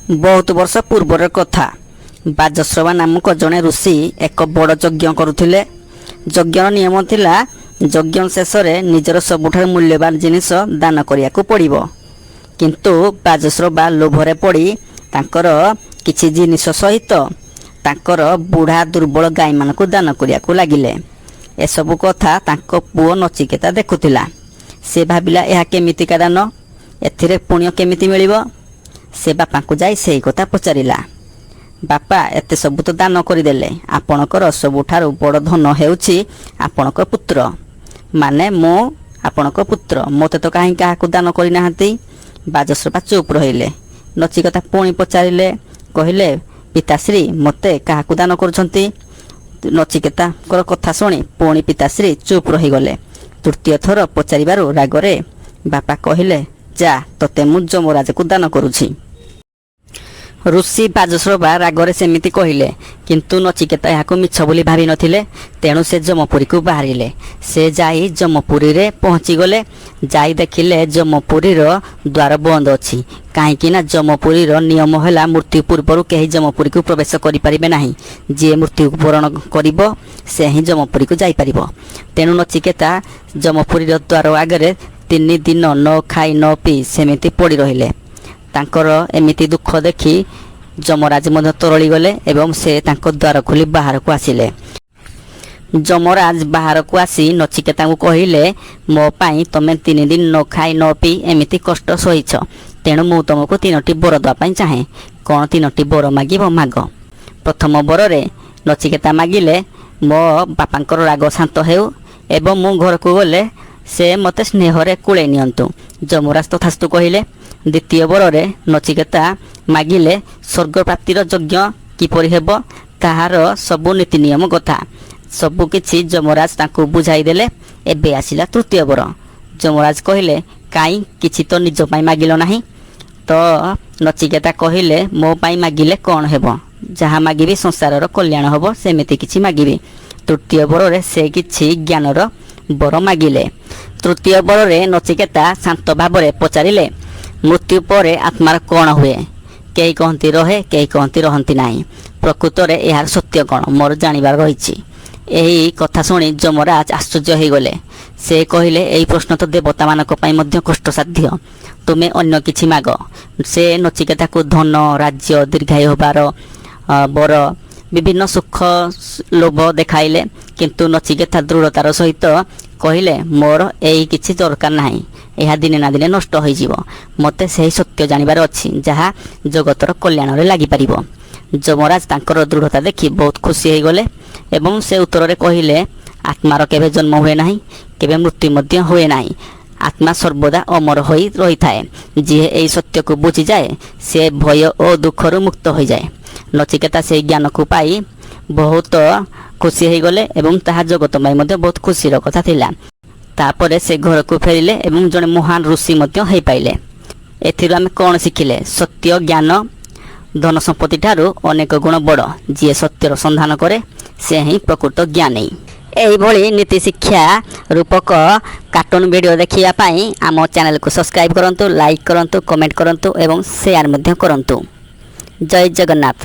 ବହୁତ ବର୍ଷ ପୂର୍ବର କଥା। ବାଜଶ୍ରବା ନାମକ ଜଣେ ଋଷି ଏକ ବଡ଼ ଯଜ୍ଞ କରୁଥିଲେ। ଯଜ୍ଞର ନିୟମ ଥିଲା, ଯଜ୍ଞ ଶେଷରେ ନିଜର ସବୁଠାରୁ ମୂଲ୍ୟବାନ ଜିନିଷ ଦାନ କରିବାକୁ ପଡ଼ିବ। କିନ୍ତୁ ବାଜଶ୍ରବା ଲୋଭରେ ପଡ଼ି ତାଙ୍କର କିଛି ଜିନିଷ ସହିତ ତାଙ୍କର ବୁଢ଼ା ଦୁର୍ବଳ ଗାଈମାନଙ୍କୁ ଦାନ କରିବାକୁ ଲାଗିଲେ। ଏସବୁ କଥା ତାଙ୍କ ପୁଅ ନଚିକେତା ଦେଖୁଥିଲା। ସେ ଭାବିଲା, ଏହା କେମିତିକା ଦାନ? ଏଥିରେ ପୁଣ୍ୟ କେମିତି ମିଳିବ? ସେ ବାପାଙ୍କୁ ଯାଇ ସେହି କଥା ପଚାରିଲା। ବାପା, ଏତେ ସବୁ ତ ଦାନ କରିଦେଲେ। ଆପଣଙ୍କର ସବୁଠାରୁ ବଡ଼ ଧନ ହେଉଛି ଆପଣଙ୍କ ପୁତ୍ର, ମାନେ ମୁଁ ଆପଣଙ୍କ ପୁତ୍ର। ମୋତେ ତ କାହିଁ କାହାକୁ ଦାନ କରିନାହାନ୍ତି? ବାଜଶ୍ରବା ଚୁପ୍ ରହିଲେ। ନଚିକେତା ପୁଣି ପଚାରିଲେ, କହିଲେ, ପିତାଶ୍ରୀ, ମୋତେ କାହାକୁ ଦାନ କରୁଛନ୍ତି? ନଚିକେତାଙ୍କର କଥା ଶୁଣି ପୁଣି ପିତାଶ୍ରୀ ଚୁପ୍ ରହିଗଲେ। ତୃତୀୟ ଥର ପଚାରିବାରୁ ରାଗରେ ବାପା କହିଲେ, ଯା, ତତେ ମୁଁ ଯମରାଜକୁ ଦାନ କରୁଛି। ଋଷି ବାଜଶ୍ରବା ରାଗରେ ସେମିତି କହିଲେ, କିନ୍ତୁ ନଚିକେତା ଏହାକୁ ମିଛ ବୋଲି ଭାବିନଥିଲେ। ତେଣୁ ସେ ଯମପୁରୀକୁ ବାହାରିଲେ। ସେ ଯାଇ ଯମପୁରୀରେ ପହଞ୍ଚିଗଲେ। ଯାଇ ଦେଖିଲେ ଯମପୁରୀର ଦ୍ୱାର ବନ୍ଦ ଅଛି, କାହିଁକି ନା ଯମପୁରୀର ନିୟମ ହେଲା ମୃତ୍ୟୁ ପୂର୍ବରୁ କେହି ଯମପୁରୀକୁ ପ୍ରବେଶ କରିପାରିବେ ନାହିଁ। ଯିଏ ମୃତ୍ୟୁବରଣ କରିବ, ସେ ହିଁ ଯମପୁରୀକୁ ଯାଇପାରିବ। ତେଣୁ ନଚିକେତା ଯମପୁରୀର ଦ୍ୱାର ଆଗରେ 3 ଦିନ ନ ଖାଇ ନ ପିଇ ସେମିତି ପଡ଼ି ରହିଲେ। ତାଙ୍କର ଏମିତି ଦୁଃଖ ଦେଖି ଯମରାଜ ମଧ୍ୟ ତରଳି ଗଲେ ଏବଂ ସେ ତାଙ୍କ ଦ୍ୱାର ଖୋଲି ବାହାରକୁ ଆସିଲେ। ଯମରାଜ ବାହାରକୁ ଆସି ନଚିକେତାଙ୍କୁ କହିଲେ, ମୋ ପାଇଁ ତମେ 3 ଦିନ ନ ଖାଇ ନ ପିଇ ଏମିତି କଷ୍ଟ ସହିଛ। ତେଣୁ ମୁଁ ତମକୁ ତିନୋଟି ବର ଦେବା ପାଇଁ ଚାହେଁ। କ'ଣ ତିନୋଟି ବର ମାଗିବ, ମାଗ। ପ୍ରଥମ ବରରେ ନଚିକେତା ମାଗିଲେ, ମୋ ବାପାଙ୍କର ରାଗ ଶାନ୍ତ ହେଉ ଏବଂ ମୁଁ ଘରକୁ ଗଲେ ସେ ମୋତେ ସ୍ନେହରେ କୋଳେଇ ନିଅନ୍ତୁ। ଯମରାଜ ତଥାସ୍ତୁ କହିଲେ। ଦ୍ୱିତୀୟ ବରରେ ନଚିକେତା ମାଗିଲେ ସ୍ୱର୍ଗ ପ୍ରାପ୍ତିର ଯଜ୍ଞ କିପରି ହେବ, ତାହାର ସବୁ ନୀତି ନିୟମ କଥା। ସବୁ କିଛି ଯମରାଜ ତାଙ୍କୁ ବୁଝାଇ ଦେଲେ। ଏବେ ଆସିଲା ତୃତୀୟ ବର। ଯମରାଜ କହିଲେ, କାହିଁ, କିଛି ତ ନିଜ ପାଇଁ ମାଗିଲ ନାହିଁ? ତ ନଚିକେତା କହିଲେ, ମୋ ପାଇଁ ମାଗିଲେ କ'ଣ ହେବ? ଯାହା ମାଗିବି ସଂସାରର କଲ୍ୟାଣ ହେବ, ସେମିତି କିଛି ମାଗିବି। ତୃତୀୟ ବରରେ ସେ କିଛି ଜ୍ଞାନର ବର ମାଗିଲେ। ତୃତୀୟ ବରରେ ନଚିକେତା ଶାନ୍ତ ଭାବରେ ପଚାରିଲେ, ମୃତ୍ୟୁ ପରେ ଆତ୍ମାର କ'ଣ ହୁଏ? କେହି କହନ୍ତି ରହେ, କେହି କହନ୍ତି ରହନ୍ତି ନାହିଁ। ପ୍ରକୃତରେ ଏହାର ସତ୍ୟ କ'ଣ, ମୋର ଜାଣିବାର ରହିଛି। ଏହି କଥା ଶୁଣି ଯମରାଜ ଆଶ୍ଚର୍ଯ୍ୟ ହୋଇଗଲେ। ସେ କହିଲେ, ଏହି ପ୍ରଶ୍ନ ତ ଦେବତାମାନଙ୍କ ପାଇଁ ମଧ୍ୟ କଷ୍ଟସାଧ୍ୟ। ତୁମେ ଅନ୍ୟ କିଛି ମାଗ। ସେ ନଚିକେତାକୁ ଧନ, ରାଜ୍ୟ, ଦୀର୍ଘାୟୁ ହେବାର ବର, ବିଭିନ୍ନ ସୁଖ ଲୋଭ ଦେଖାଇଲେ। କିନ୍ତୁ ନଚିକେତା ଦୃଢ଼ତାର ସହିତ କହିଲେ, ମୋର ଏଇ କିଛି ଦରକାର ନାହିଁ। ଏହା ଦିନେ ନା ଦିନେ ନଷ୍ଟ ହୋଇଯିବ। ମୋତେ ସେହି ସତ୍ୟ ଜାଣିବାର ଅଛି, ଯାହା ଜଗତର କଲ୍ୟାଣରେ ଲାଗିପାରିବ। ଯମରାଜ ତାଙ୍କର ଦୃଢ଼ତା ଦେଖି ବହୁତ ଖୁସି ହୋଇଗଲେ ଏବଂ ସେ ଉତ୍ତରରେ କହିଲେ, ଆତ୍ମାର କେବେ ଜନ୍ମ ହୁଏ ନାହିଁ, କେବେ ମୃତ୍ୟୁ ମଧ୍ୟ ହୁଏ ନାହିଁ। ଆତ୍ମା ସର୍ବଦା ଅମର ହୋଇ ରହିଥାଏ। ଯିଏ ଏହି ସତ୍ୟକୁ ବୁଝିଯାଏ, ସେ ଭୟ ଓ ଦୁଃଖରୁ ମୁକ୍ତ ହୋଇଯାଏ। ନଚିକେତା ସେହି ଜ୍ଞାନକୁ ପାଇ ବହୁତ ଖୁସି ହୋଇଗଲେ ଏବଂ ତାହା ଜଗତ ପାଇଁ ମଧ୍ୟ ବହୁତ ଖୁସିର କଥା ଥିଲା। ତାପରେ ସେ ଘରକୁ ଫେରିଲେ ଏବଂ ଜଣେ ମହାନ ଋଷି ମଧ୍ୟ ହେଇପାରିଲେ। ଏଥିରୁ ଆମେ କ'ଣ ଶିଖିଲେ? ସତ୍ୟ ଜ୍ଞାନ ଧନ ସମ୍ପତ୍ତି ଠାରୁ ଅନେକ ଗୁଣ ବଡ଼। ଯିଏ ସତ୍ୟର ସନ୍ଧାନ କରେ, ସେ ହିଁ ପ୍ରକୃତ ଜ୍ଞାନୀ। ଏହିଭଳି ନୀତି ଶିକ୍ଷା ରୂପକ କାର୍ଟୁନ୍ ଭିଡ଼ିଓ ଦେଖିବା ପାଇଁ ଆମ ଚ୍ୟାନେଲକୁ ସବସ୍କ୍ରାଇବ୍ କରନ୍ତୁ, ଲାଇକ୍ କରନ୍ତୁ, କମେଣ୍ଟ କରନ୍ତୁ ଏବଂ ସେୟାର ମଧ୍ୟ କରନ୍ତୁ। ଜୟ ଜଗନ୍ନାଥ।